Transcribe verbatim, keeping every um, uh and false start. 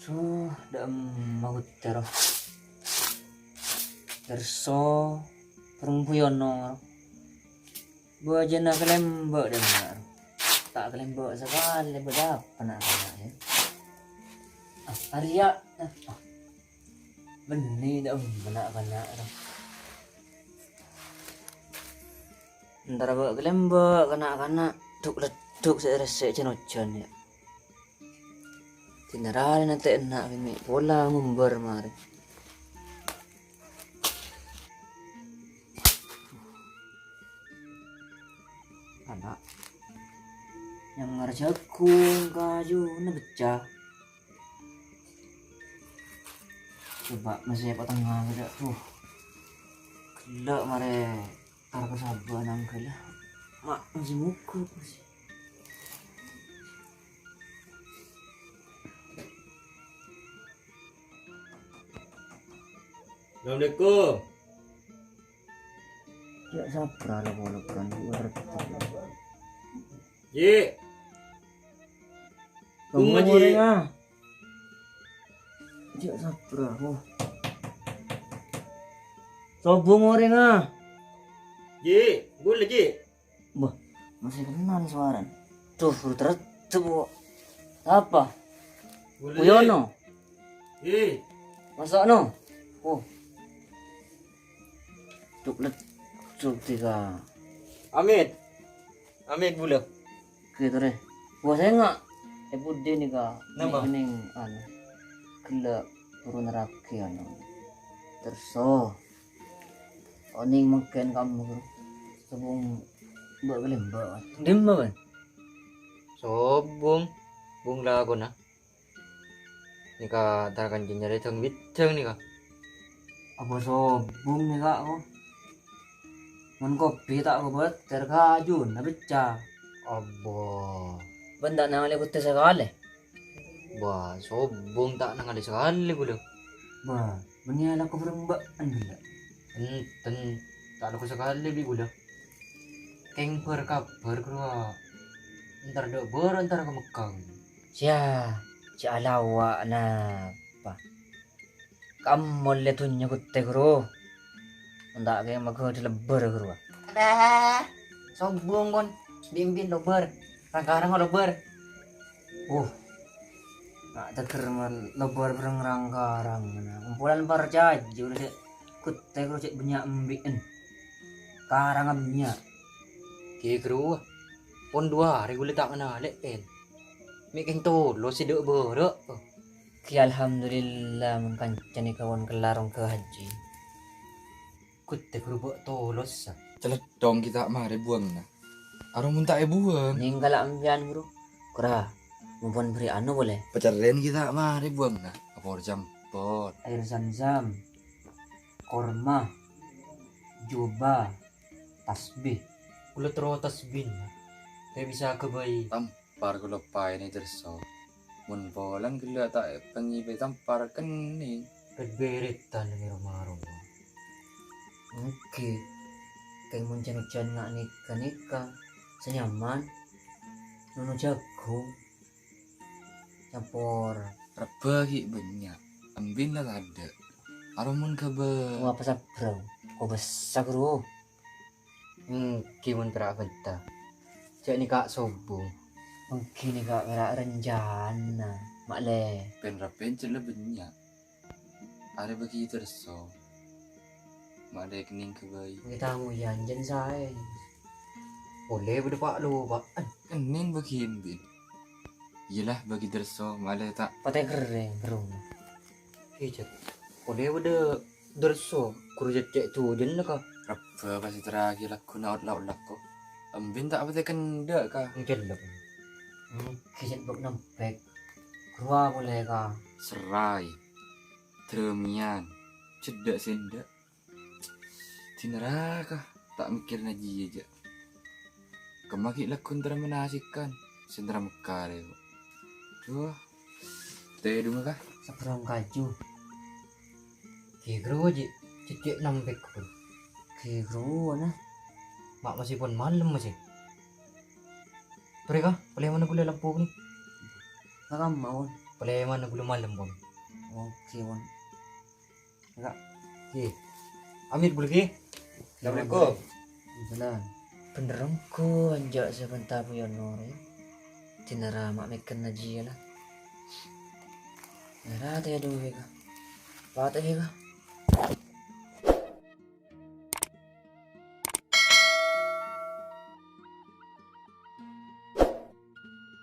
Duh, dâ'emma ghuttè ro. Terso, Rong Buyono. Bâjâna kalèmbâ' dâ'emma ro. Ta' kalèmbâ' sakalè, bâdâ apa na'-kana' ya? Ah, arèya. Ah, ah. Bânnè dâ'emma na'-kana' ro. Entar bâ' kalèmbâ' na'-kana' dhuk-leddhuk sè ressè' jân-ojân ya. Dinarale nante' enna' bi' me' pola ngombâr marè. Ana' nyang ngarep jhâghung kajuna becca. Coba masih apa tengah kèya, duh. Ghellâ' marè. Tar ka sabâ nangghâlâ. Ma', masih mogok, masih. Assalamualaikum. Ya, sabra lo, polokan. Ji. Tunggu, Ji. Ji', sabra, oh. Sobung orèngnga. Ji', ghulâ, Ji'. Bâh, masih kenal sowarana. Duh, buru tereddhep, kok. Apa? Ghulâ, Ji'. Buyono. Ji'. Maso'no. Oh. Coklat, coklat, Kak. Amit. Amit bulâ. Oke, torè. Wah, sènga'. È budi nèka. Napa? Nèng, anu. Ghellâ' buru nerraghi, anu. Terso. Onèng mangkèn kamu, Bro. Sobung bâ' kalèmbâ'. Dimma, Bang? Sobung. Bung lakona. Nèka tar kanca nyarè thâng-bidhâng nèka. Apa sobung nèka, ko? Mon kopi ta' kobâtèr kajuna becca. Abba. Bân ta' nangalè kottè sakalè. Wah, sobung ta' nangalè sakalè bulâ. Wah, bânnè alako bârâmbâ'ân ghellâ'. Enten, ta' alako sakalè bi' bulâ. Kèng bâr-kabhâr, Bro. Entar dâ' bârâ' entar ka Mekkah. Sia, jhâ' alawa' napa? Kamollè dhunnya kottè, Bro. Mon ta' kèng maghâdhâ lèbâr, Bro. Adâ, sobung, kon. Bi'-embi'na lobâr. Rang-karang lobâr. Uh. Ta' dâggher man lobâr bhâreng rang-karang. Kompolan parcajâ, Bro, cè' kottè, Bro, cè' bânnya' embi'en. Karangnga bânnya'. Ghi, Bro. Pon duwâ arè ghulâ ta' nganalè'è. Mè' kèng tolos sè dâ' bârâ'. Ghi, alhamdulillah, mon kancana kawon kellar ongghâ hajji. Kottè ghârubâ' tolossa. Calèddhong ghi' ta' marè buwângnga. Aromon ta' èbuwâng. Nèng kala' empèyan, Bro. Kra, mon bâri' anu polè. Pacerrèn ghi' ta' marè buwângnga. Apor campor. Air zam-zam. Korma. Jubah. Tasbih. Ghulâ terro tasbihna. Ta' bisa ghâbây. Tam- Par ghulâ paènè Terso. Mon polana ghellâ' ta' èpèngngibâ tampar kennèng. Ret-bèrètan neng è roma-roma. Èngghi. Kèng mon can-ocan nga' nèka-nèka. Sè nyaman. Nono jhâghung. Campor. Rebbhâ ghi' bânnya'. Embin la tadâ'. Aromon ghâbây. Wah, pasabrâng. Kobâsa, Bro. Èngghi mon pèra' bânta. Jhâ' nèka sobung. Èngghi nèka pèra' ranjhâna, ma'lè. Pèn-rappèn jhâ' la bânnya'. Arè bâgi Terso. Ma'lè kennèng ghâbây. Èngghi tamoy jhân saè. Polè bâdâ pa'-lopa'an. Kennèng bâgi embin. Iyâlah bâgi Terso, ma'lè ta'. Patè kerrèng, Bro. Iyâ, Cèt. Polè bâdâ Terso, ghuru cècè' dhujân la, Ka. Rebbhâ pas èterraghi lagghuna ot-laot lako. Embin ta' patè kendâ', Ka. Engkel, Ka. Hmm, kècèt bâk nempèk. Ghuru apa polè, Ka? Serrè. Drâmèyan. Ceddhâ' sèndhâ'. Dinaraka, ta' mèkkèrna jiyâ, jhâ'. Kemma ghi' lagghun tèra manasikan, sè tèra mekkarè, kok. Duh, tèdungnga, Ka. Sabrang kaju. Ghi' ghâruwa, Ji', cècè' nempèk, Bro. Ghi' ghâruwa, nah. Ma' masèpon malem, masè. Torè, Ka, polè mana ghulâ lampu nè. Ka kamma, Won. Palèman ghulâ malem, Pon. Oke, Pon. Enggak. Ki. Amit ghulâ, Ki. Assalamualaikum. Waalaikumsalam. Bhender ongghu anja' sè bânta Buya Nur, yâ. Dinah rama mèkkèr Najiyah la. Nara tè dhu ka. Patè ka.